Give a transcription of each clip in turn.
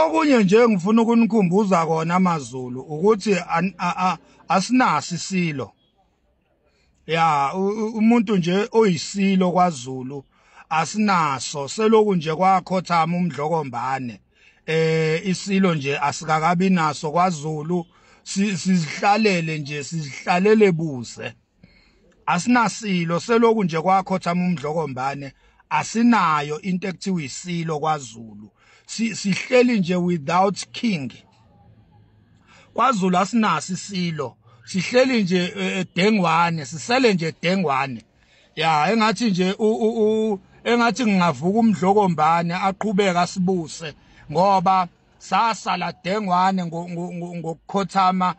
Okunye nje ngifuna ukunikhumbuza kona amaZulu ukuthi asinaso isilo. Ya, umuntu nje oyisilo kwaZulu asinaso, seloku nje kwakhothama uMdlokombane. Isilo nje asikakabi naso kwaZulu, sizihlalele nje, sizihlalele buze. Asinasilo, seloku nje kwakhothama uMdlokombane, asinayo into ekuthiwa isilo kwaZulu. Sihleli nje without king. KwaZulu asinaso isilo, sihleli nje edengwane, sisele nje edengwane. Ya, engathi nje engathi ngingavuka uMdlokombane aqhubeka sibuse, ngoba sasala dengwane ngokukhothama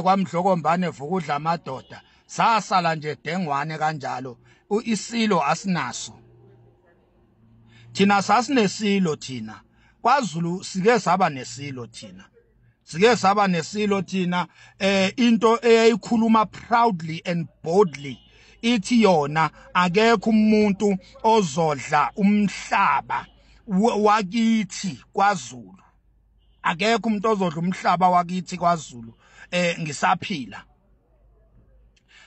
kwaMdlokombane vukudla amadoda, sasala nje dengwane kanjalo. Isilo asinaso thina, sasinesilo thina kwaZulu, sike saba nesilo thina, sike saba nesilo thina. Into eyayikhuluma proudly and boldly ithi yona akekho umuntu ozodla umhlaba wakithi kwaZulu, akekho umuntu ozodla umhlaba wakithi kwaZulu ngisaphila.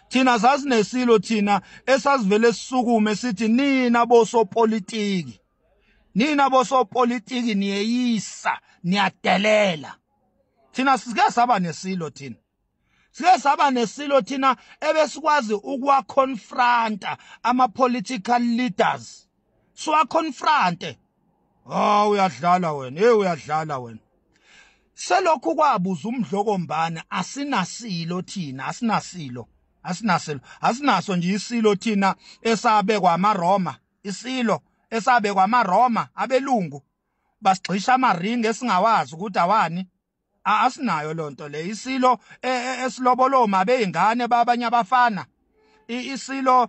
Thina sasinesilo thina esasivele sisukume sithi nina bosopolitiki, nina bosopolitiki niyeyisa, niyadelela. Thina sike saba nesilo thina, sike saba nesilo thina ebesikwazi ukuwaconfronta ama political leaders, siwaconfronte. Ah, uyadlala wena, hey, uyadlala wena. Selokhu kwabuza uMdlokombane asinasilo thina, asinasilo, asinasilo, asinaso nje isilo thina esabekwa amaRoma, isilo esabekwa amaRoma, abelungu basigxisha amaringi esingawazi ukuthi awani. Asinayo lonto le, isilo esiloboloma beingane babanye abafana, isilo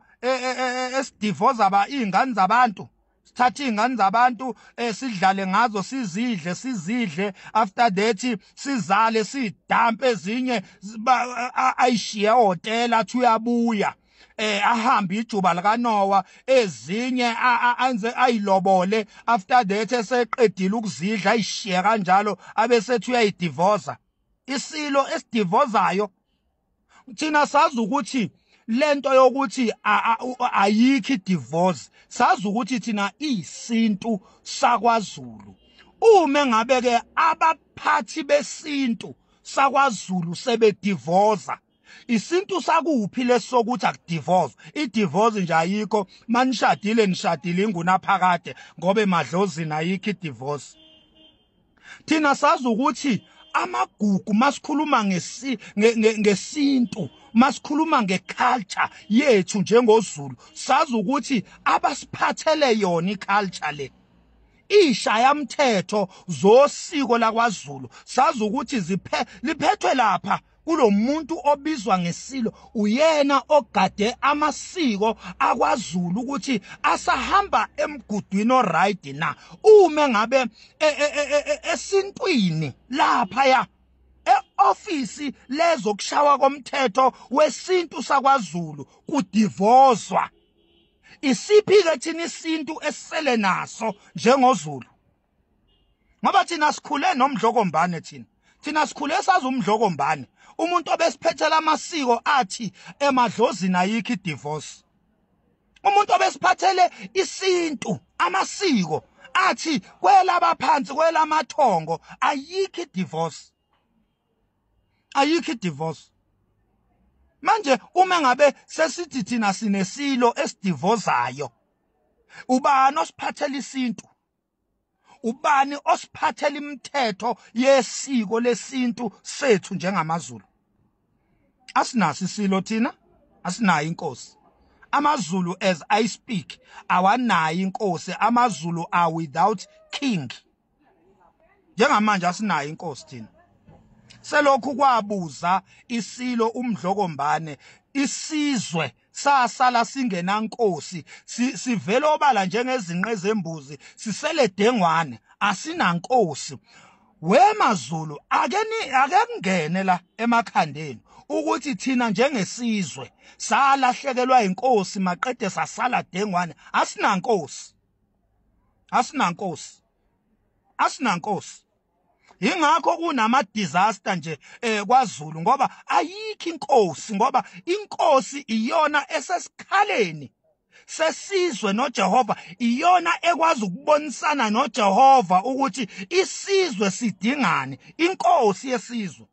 esidivoza ba izingane zabantu, sithatha izingane zabantu sidlale ngazo, sizidle, sizidle, after that sizale, sidampe ezinye, ayishiye hotela athi uyabuya, ahambe ijuba likaNoah, ezinye anze ayilobole, after that eseqedile ukuzidla ayishiye kanjalo, abesethi uyayidivoza. Isilo esidivozayo thina sazi ukuthi lento yokuthi ayikho idivorce, sazi ukuthi thina isintu sakwaZulu. Uma ngabe ke abaphathi besintu sakwaZulu sebedivoza, isintu sakuphi lesokuthi akudivorce? Idivorce nje ayikho, manishadile nishadile ingunaphakade, ngoba emadlozini ayikho idivorce. Thina sazi ukuthi amagugu, masikhuluma ngesintu, masikhuluma ngeculture yethu njengoZulu, sazi ukuthi abasiphathele yona iculture le, ishayamthetho zosiko lakwaZulu, sazi ukuthi liphethwe lapha kulomuntu obizwa ngesilo, uyena ogade amasiko akwaZulu ukuthi asahamba emgudwini oright na. Uma ngabe esintwini lapha ya eofisi lezokushawa komthetho wesintu sakwaZulu kudivozwa, isiphi ke thina isintu esisele naso njengoZulu? Ngoba thina sikhule noMdlokombane, thina sikhule sazi uMdlokombane, umuntu obesiphethela amasiko athi emadlozini ayikho idivorce, umuntu obesiphathele isintu amasiko athi kwelabaphansi kwelamathongo ayikho idivorce, ayikho idivorce. Manje uma ngabe sesithi thina sinesilo esidivozayo, ubani osiphathela isintu? Ubani osiphathela imithetho yesiko lesintu sethu njengamaZulu? Asinaso isilo thina, asinayo inkosi. AmaZulu as I speak awanayo inkosi, amaZulu are without king. Njengamanje asinayo inkosi thina. Selokhu kwabuza isilo uMdlokombane, isizwe sasala singenankosi, sivele obala njengezinqe zembuzi, sisele dengwane, asinankosi. WemaZulu, ake kungene la emakhandeni ukuthi thina njengesizwe salahlekelwa inkosi maqede sasala dengwane, asinankosi, asinankosi, asinankosi. Ingakho kunama disaster nje kwaZulu, ngoba ayikho inkosi, ngoba inkosi iyona esesikhaleni sesizwe noJehova, iyona ekwazi ukubonisana noJehova ukuthi isizwe sidingani. Inkosi yesizwe,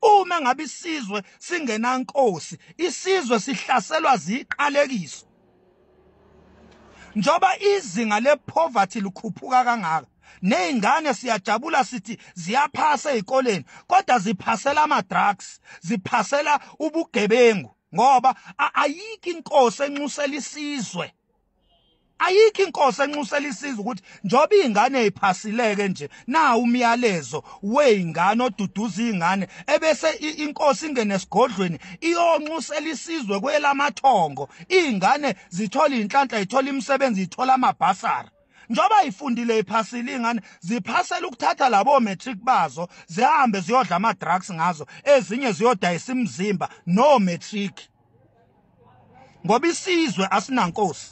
uma ngabe isizwe singenankosi, isizwe sihlaselwa ziqalekiso. Njoba izinga lepoverty likhuphuka kangaka, nezingane siyajabula sithi ziyaphasa ezikoleni, kodwa ziphasela ama drugs, ziphasela ubugebengu, ngoba ayikho inkosi enxusela isizwe. Ayikho inkosi enxusela isizwe ukuthi njoba izingane eziphasileke nje, na umyalezo weingane oduduza izingane, ebese inkosi ingene esigodlweni iyonxusela isizwe kwelamathongo, izingane zithola inhlanhla, zithola imisebenzi, zithola amabhasara. Njoba ifundile iphasile ingane, ziphasela ukuthatha labo matric bazo zihambe ziyodla ama drugs ngazo, ezinye ziyodayisa imizimba no matric, ngoba isizwe asinankosi.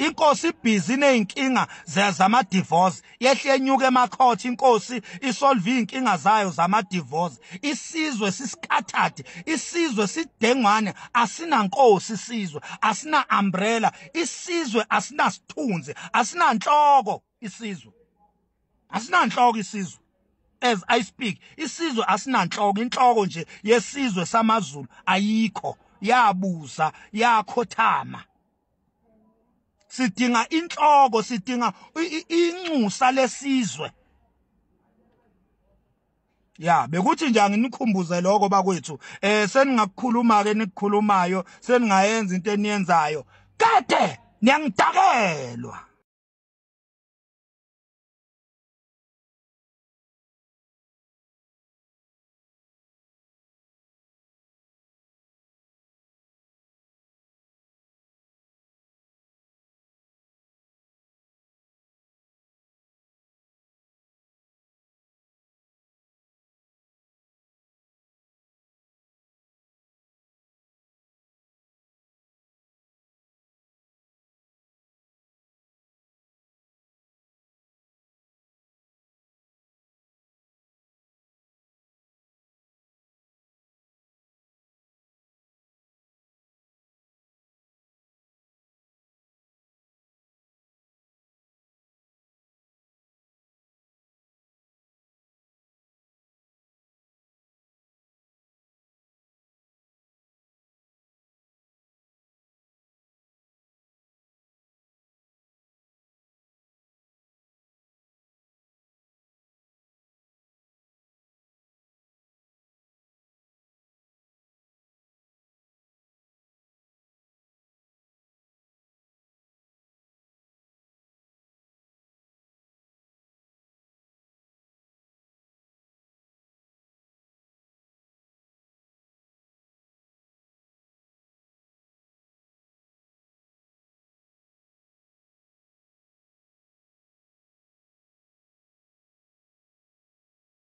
Inkosi ibhizi nezinkinga zama divorce, yehle enyuka emacourt, inkosi isolve inkinga zayo zama divorce. Isizwe siscattered, isizwe sidengwane, asinankosi, isizwe asina umbrella, isizwe asinasithunzi, asinanhloko, isizwe asinanhloko. Isizwe, as I speak, isizwe asinanhloko. Inhloko nje yesizwe samaZulu ayikho, yabuza yakhothama. Sidinga inhloko, sidinga inxusa lesizwe. Ya, bekuthi nje anginikhumbuze lokho bakwethu. Seningakukhuluma ke nikukhulumayo, seningayenza into eniyenzayo. Kade niyangidakelwa.